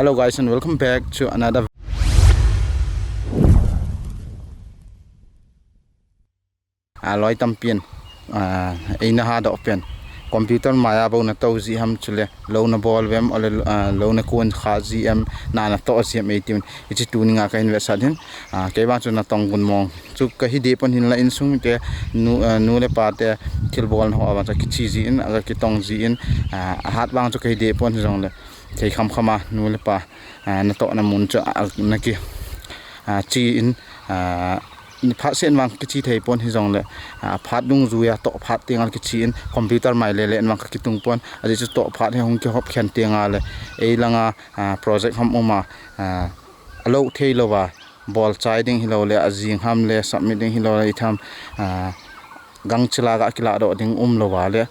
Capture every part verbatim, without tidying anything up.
Hello guys and welcome back to another. A loi tampi in, a, eina hadoh pen computer maiya bou natou ji ham chule lou nabol vem ole, a, lou nakon kha ji em, na natoh ji em eitin. Hiche tunia kahin vetsah hin. A, kei vang chu natong gun mong chu kahi deh pon hinla insung te nu, a, nu le pa te thilbol na ho a vang chu kiche ji in, aga kitong ji in, a, ahat vang chu kahi deh pon hijongle thei kham kham a nu le pa, a, natohna mun chu, a, naki, a, che in, a, phat sen vang kiche thei pon hijongle, a, phat dungjuiya toh phat tengle kiche in computer mai le le vang kakitung pon ajeh chu toh phat hi hung kihop khen tengle ei langa, a, project ham um a, a, alou thei louva bol chai ding hilou le ajing ham le submit ding hilou le itham, a, gangchela ga kiladoh ding um louva le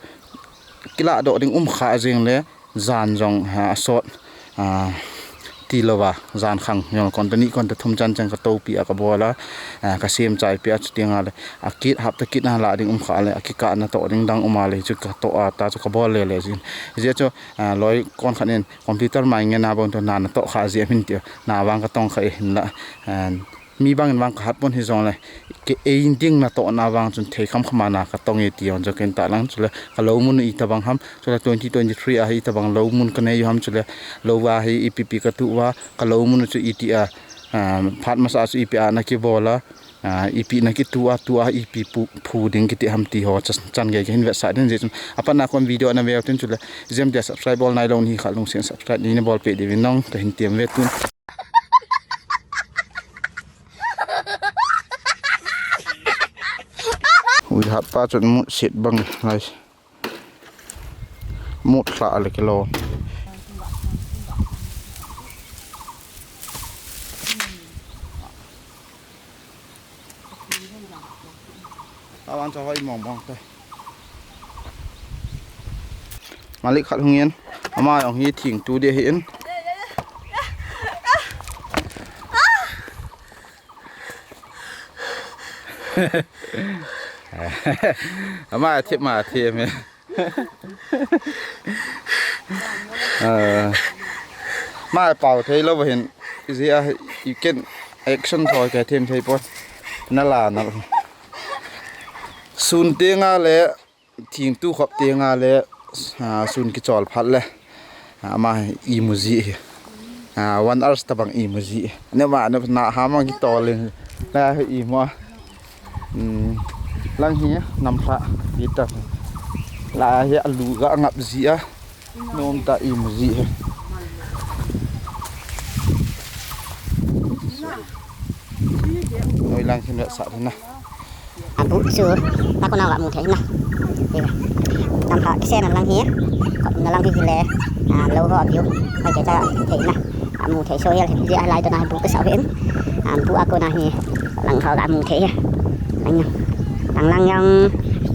kiladoh ding um kha jing le jan jong, a, asot, a, ti louva, jan khang jong kon ta ni kon ta thum chan chan katopi a kabol a, a, kasem chai pi a chuti nga le, akit hapta kit na la ding um kha le, akikah natoh ding dang um a le, chu katoh a ta chu kabol le le jin. Hijeh chu, a, loi kon khat in computer mai ngen a bon to na natoh kha ji em hin ti, na vang katong kha e hinla, a, mi bang in vang kahat pon hijongle, kei in ding natohna vang chun thei kham kham a na katong e ti jong chu ken ta lang chule, kalou mun u itobang ham, chule twenty twenty-three a hi itobang lou mun kanei u ham chule, lou va hi ipi pi katu uva, kalou mun u chu iti a, a, phat masa chu ipi a nakibol a, a, ipi nakitu a, tu a, ipi pu, phu ding kiti ham ti ho, chan, chan gei kahin vetsah ding jeh chun. Apat na kon video nave u tin chule, jem dia subscribe bol nailou nahi kha lungset subscribe neina bol peh diuvin nong kahin tem ve tun. Ui, hat pa chun mut set bang lai. Mut lha le kilo. Awan cha hoi mong mong te. Malik khat hung in, ama jong hi thingtu ding ahi in. Ama thip ma thip me. Ah, ma pau thei lou hin, ijeh a, you can action thoi ka them thei pon. Na la na. Sun tengle, thingtu khop tengle, a, sun kichol phat le, a, ama imu ji hi. A, one hours tabang imu ji. Ne ma, ne na ha ma kitol in. Na imu a. Hmm. Lang hi, nam pha, kita. La hi alu ga ngap ji a. Nom ta imu ji hi. Noi lang hin sa na. Abu chu, ta ko na ga mu thei na. Nam pha kise na lang hi. Ko na lang hi le. A, lou ho abu. Hoi ke cha thei na. Amu thei so hel hi lai to na bu ka sa hin. Abu a ko na hi. Lang ho ga mu thei. Lang lang jong,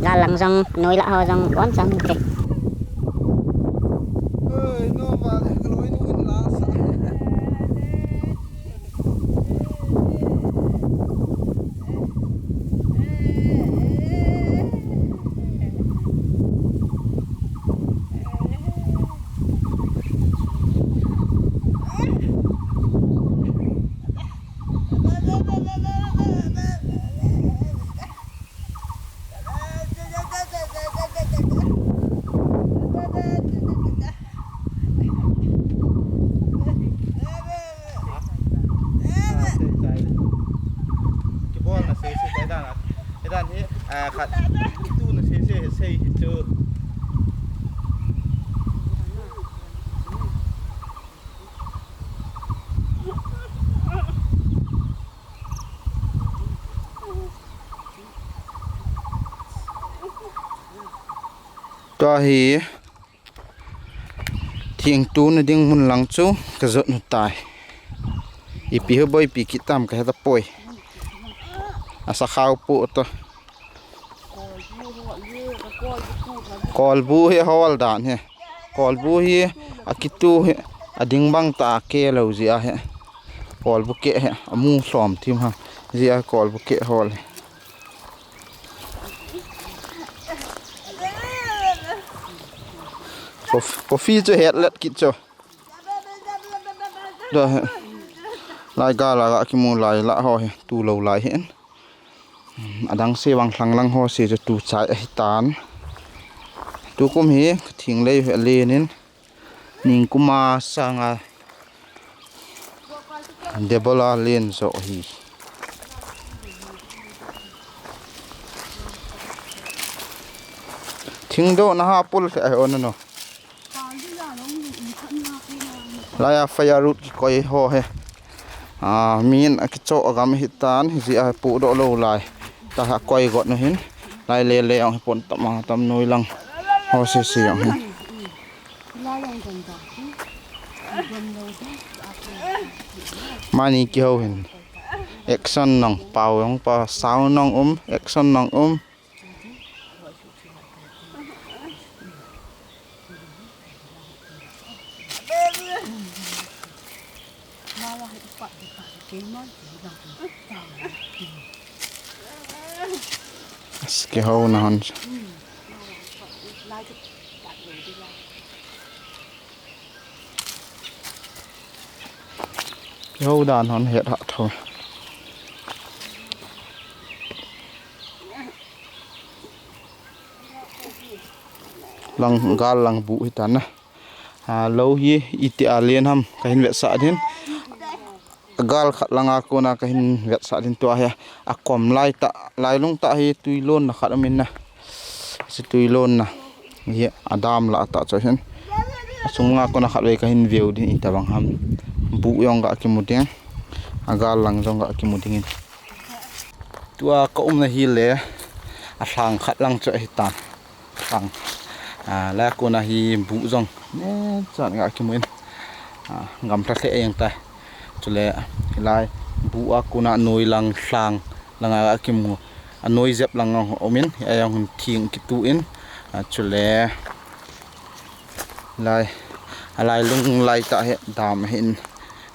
ga lang jong, noi la ho jong, bon jong mu thei. Kibol na sei sei kai dan a. Kai dan hi, a, khat. Itu na sei sei sei hi chu. Tua hi thingtu na ding mun lang chu ka jot nu tai. Ipi ho boi pi kitam ka heta poi. Asa khau pu to. Kolbu hi hol dan hi. Kolbu hi akitu hi ading bang ta ke lo ji a hi. Kolbu ke hi amu hlom thim ha. Ji a kolbu ke hol hi. Coffee, coffee chu het let kit chu. Lai gal a ga kimu lai lah ho hi, tu lou lai hi. Adang se vang lhang lang ho se chu tu chai ahi tan. Tukum hi thing lei hi alen in, ningkum a sanga double a len jo hi. Thing do na ha pul se ai on no. Lai a firewood kikoi ho hi. A, min a kicho a gam hi tan, hi a pu do lo lai. Ta ha koi got no hin. Lai le le ong hi pon tam a tam noi lang. Ho se se ong hi. Mani kiho hin. Action nong pau ong pa, sound nong um, action nong um. Kiho na hon. Kiho dan hon het ha tho. Lang gal lang bu hi tan na. A, lou hi iti a len ham ka hin vetsah din. Gal khat langa kona ka hin vetsah din tua hi. A kom lai ta, lai lung ta hi tui lon na khat um in na. Si tui lon na. Hi a dam la ta cho hin. A sunga kona khat vei ka hin veu din ita bang ham. Bu jong ga kimu ding. A gal lang jong ga kimu ding in. Tua ka umna hi le a lhang khat lang chu ahi tan. Lhang. A, la kona hi bu jong. Ne chan ga kimu in. A, gam tha hle eng tai. Chule lai bu a kona noi lang lhang langa ga kimu. A noi jep lang um in. A jong thing kitu in. A, chule lai. A lai lung lai ta hi dam hin.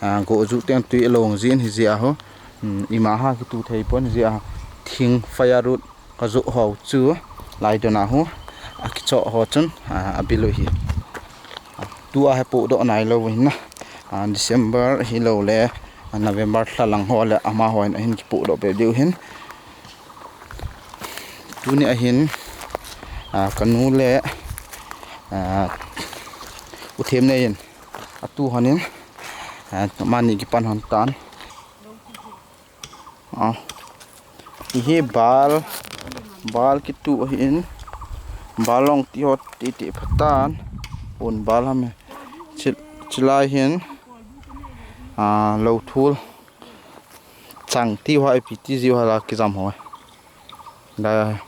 A, go ju teng tui long jin hi jia ho. Hmm, ima ha kitu thei pon jia thing firewood ka ju ho chu lai dona ho. A kicho ho chun, a, a bilu hi. A, tua he pu do nai lo hin na. A, December hi lo le, a, November thla lang ho le ama ho in a hin kipu do be diu hin. Tuni a hin, a, ka nu le, a, u them nei in, a tu hon in, a, mani kipan hon tan. A, hi hi bal, bal kitu ahi in, bal long ti ho ti ti phatan, un bal ham e. Chil-, chilai hin, a, lo thul. Chang ti ho ipi ti jiu hala kijam ho. Da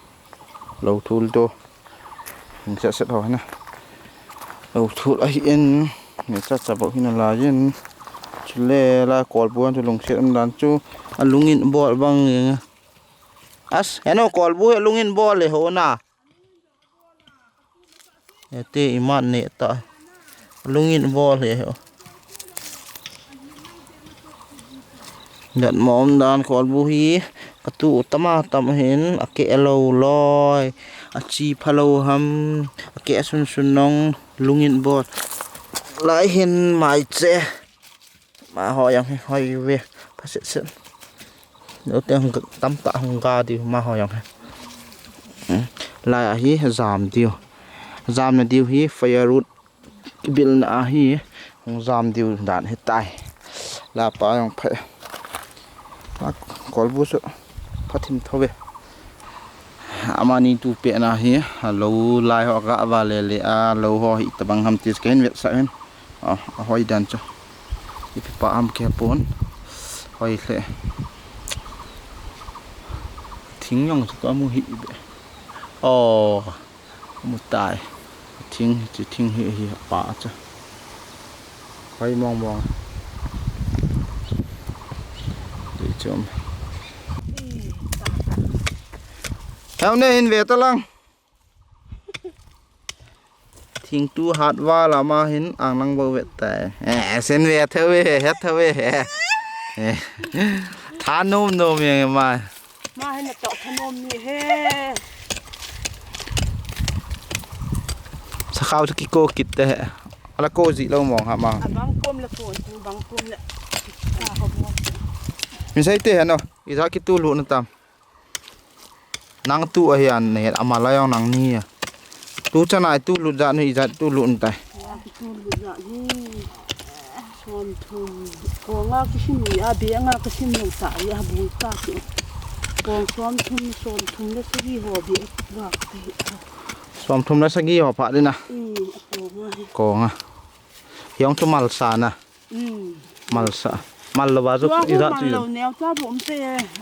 lo thul to. Hing set set ho na. Lo thul ahi in. Ni cha cha bok hin la yin. Chule la kol buan chu lungset um dan chu. A lungin bol bang. As, eno kol bu he lungin bol le ho na. Ete imat ne ta. Lungin bol he ho. Dat mom dan kol bu hi. Ka tu tama tam hin. A ke lo loi. A chi pha lo ham. A ke sun sun nong. Lungin bol. Lai hin mai che. Ma ho jong hi hoi ve, pha set set. Lo te hung tam ta hung ga diu ma ho jong hi. Hmm. Lai a hi jam diu. Jam na diu hi firewood kibil na a hi hung jam diu dan hi tai. La pa jong pha. Kol bu su pha thim tho ve. Amani tu pe na hi, a lo lai ho ga va le le a lo ho hi tabang ham tis ken vet sa hin. A, a hoi dan chu. Ipi pa am ke pon. Hoi le. Thing jong chu ka mu hi be. O, mu tai. Thing, chu thing hi, hi pa chu. Hoi mong mong. Ti chum. Tao ne hin ve ta lang. Thing tu hat va la ma hin ang nang bo vet tai. Eh, sen ve thau ve, het thau ve. Eh. Tha nom nom yang ma. Ma hin to tha nom ni he. Sa khau ki ko kit te. Ala ko ji lo mong ha ma. Abang kom la ko, bang kom la. Ka ho mo. Min sai te hano. Ija kitu lut na tam. Nang tu ahi an ne ama la yong nang ni a. Tu chana tu lut ja ni ija tu lut tai. Tua kitu lut ja ni. Som thum. Ko nga kisim ni a be nga kisim nong sa ya bu ka ki. Ko som thum som thum le sagi ho be wa ki. Som thum le sagi ho pha dina. I ko nga. Ko nga. Hiong tu mal sa na. Malsa. Mal lo ba chu ija chu. Mal lo neo ta bu um te.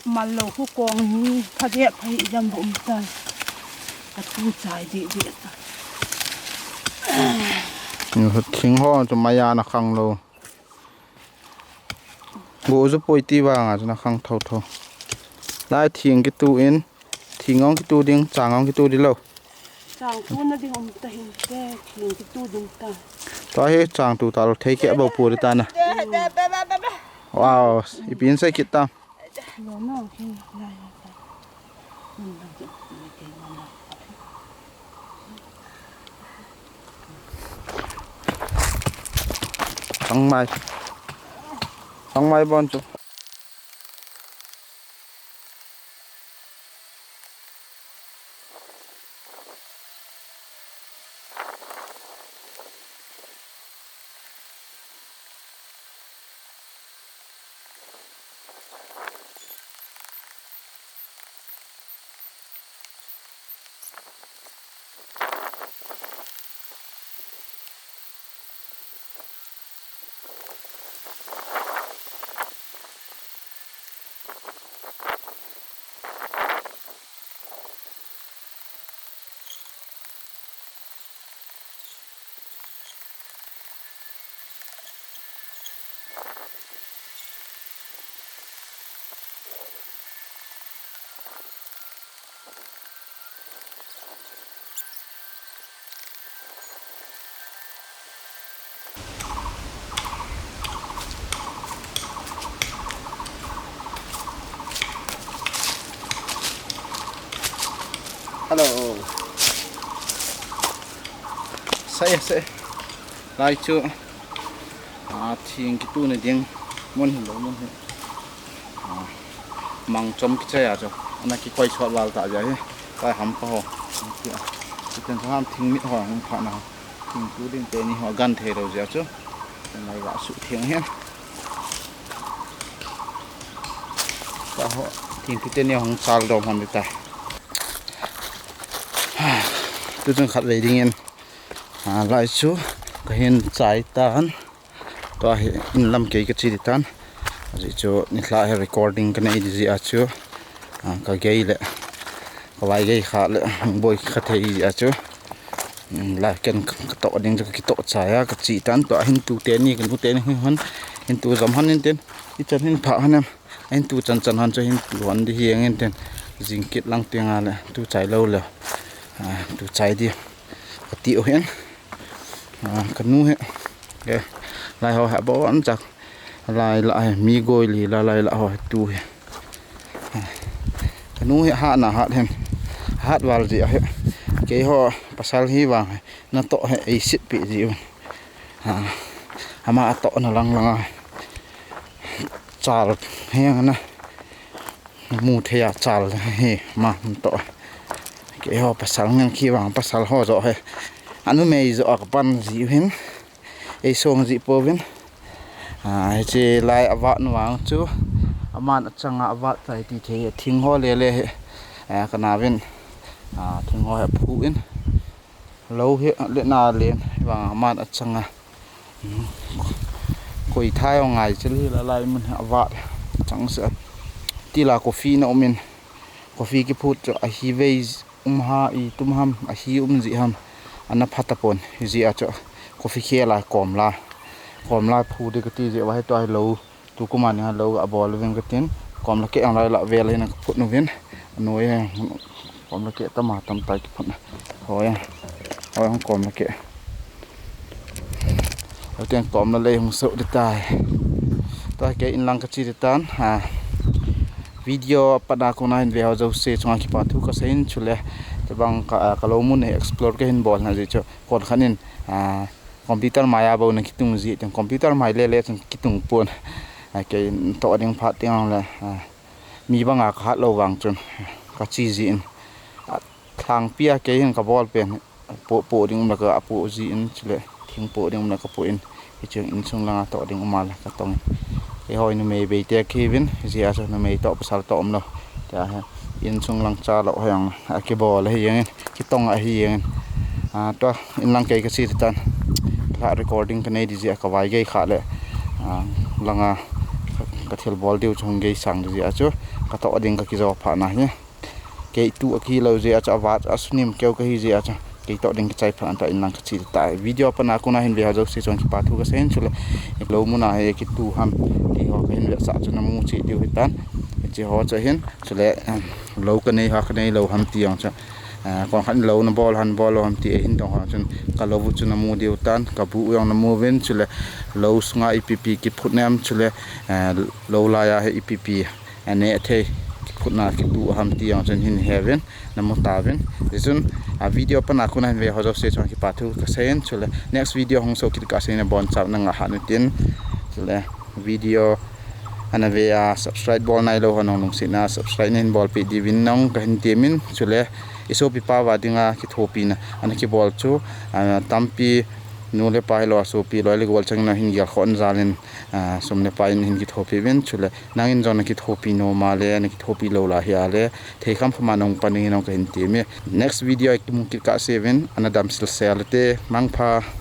Mal lo khu kong hi pha de pha hi jam bu um ta. A tu chai di di. Thing ho chu maya na khang lo. Go ju poi ti vang a chu na khang tho tho. Lai thing kitu in. Thing ong kitu ding, chang ong kitu di lo. Chang tu na ding um ta hin te, thing kitu ding ta. Tua hi chang tu ta lo thei ke bo pu di ta na. Wow, ipi in sai kit ta. Lo no, hin lai. Tang mai. Tang mai bon chu. Hello. Sai, sai. Lai chu. A, thing kitu na ding. Mun hin lo, mun hin. A, mang chom kichai a chu. Ana kikoi chot val ta ja hi. Kai ham pa ho. Kitan ham thing mit ho hung pha na. Thing tu ding te ni ho gan thei lo ja chu. Ngai ga su thing hin. Ka ho, thing tu te ni hung chal dom hon ta. Tu chung khat vei ding in. A, lai chu ka hin chai tan. Tua hi in lam kei ka chi di tan. Aji chu ni hla hi recording ka nei di ji a chu. A, ka gei le. Ka vai gei kha le. Boi kha thei ji a chu. Lai ken ka to ding chu ka kito chai a ka chi tan tua hin tu te ni ka nu te ni hon hin tu jam hon in tin i chan hin pha hon em hin tu chan chan hon chu hin tu hon di hi ang in tin jing kit lang ti nga le tu chai lo le tu chai di ka ti o hin ka nu he lai ho ha bo an chak lai la he mi goi li la lai la ho tu he. Ka nu hi hat na hat hen. Hat val ji a hi. Kei ho pasal hi vang na to he ei sit pi ji un. Ha. Ama a to na lang lang a. Chal he na. Mu thei a chal he ma to. Kei ho pasal ngan khi vang pasal ho jo he. Anu mei jo a ka pan ji hin. Ei song ji po vin. A, hiche lai a vat nu vang chu aman a changa a vat tai ti thei thing ho le le he. A, ka na vin. A, thing ho he phu in. Lo he le na le vang aman a changa. Koi thai ho ngai chil hi la lai mun a vat. Chang sa. Ti la coffee na um in. Coffee ki phut chu a hi vei um ha i tum ham a hi um ji ham. Ana pha ta pon. Ji a chu coffee khel a kom la. Kom la phu de ka ti ji va he to hi lo. Tu kuma ni ha lo a bol vin ka tin. Kom la ke ang lai la vel hin ka phut nu vin. Noi he kom la ke tama tam tai ki phut na. Hoi. Hoi hong kom la ke. Hoi teng kom la lei hong so di tai. Tua ke in lang ka chi di tan. Ha. Video a pat a kona hin ve ho jo se chunga kipa thu ka sei in chule. Te bang ka, ka lo mun explore ka hin bol na ji chu. Kon khan in. A, Computer mai a bou na kitung ji tin, computer mai le le chun kitung pon. A, kei toh ding phat teng le, a, mi banga ka hat lou vang chun ka chi ji in. A, thangpi a kei hin ka bol pen, po, po ding um le ka po ji in, chule thing po ding um le ka po in. Hichun insung langa toh ding um a le ka tong in. Kei hoi numei bei te kiuvin, ji a chu numei toh pasal toh um lou. Tia he, insung lang cha lou hoi ang a kibol ahi jeng in, kitong ahi jeng in. A, tua in lang kei ka chi tan. La recording ka nei di ji a ka vai gei kha le, a, langa ka thil bol diu chu hung gei sang di ji a chu ka toh ding ka kijo pha na hi. Kei tu a ki lou ji a chu, a vat a sunim keu ka hi ji a chu, kei toh ding kichai pha an ta in lang ka chi ta. Video pana kuna hin ve ho jouse chun kipa thu ka sei in, chule lou muna he kitu ham ti ho ka hin ve sa chu na mu chi diu hi tan. Chi ho chu hin, chule, em, lou ka nei ha ka nei lou ham ti ang chu. A, kon khan lou na bol han bol lou ham ti e hin dong ho chun ka lou chu na mu diu tan, ka bu jong na mu vin, chule lou sunga ipi pi kiphut nem, chule, a, lou lai a he ipi pi a ne thei kiphutna kitu ham ti ang chun hin he vin, na mu ta vin. Ti chun, a, video pana kuna hin ve ho jouse chun kipa thu ka sei in, chule next video hung so kit ka sei na bon chau na nga ha nu tin. Chule video ana ve a subscribe bol nai lou ho nong lungset na subscribe nin bol pe di vin nong ka hin ti min, chule i sopi pa va dinga kithopi na ana kibol chu, a, tampi nu le pa hi lou a sopi loi le gol chang na hin gel khon jalin, a, sum le pai in hin kithopi vin, chule nangin jong na kithopi nom a le, na kithopi lou la hi a le, thei kham kham a nong pan ding in nong ka hin ti mi. Next video a kimu kit ka sei vin, ana dam sil sel te, mangpha.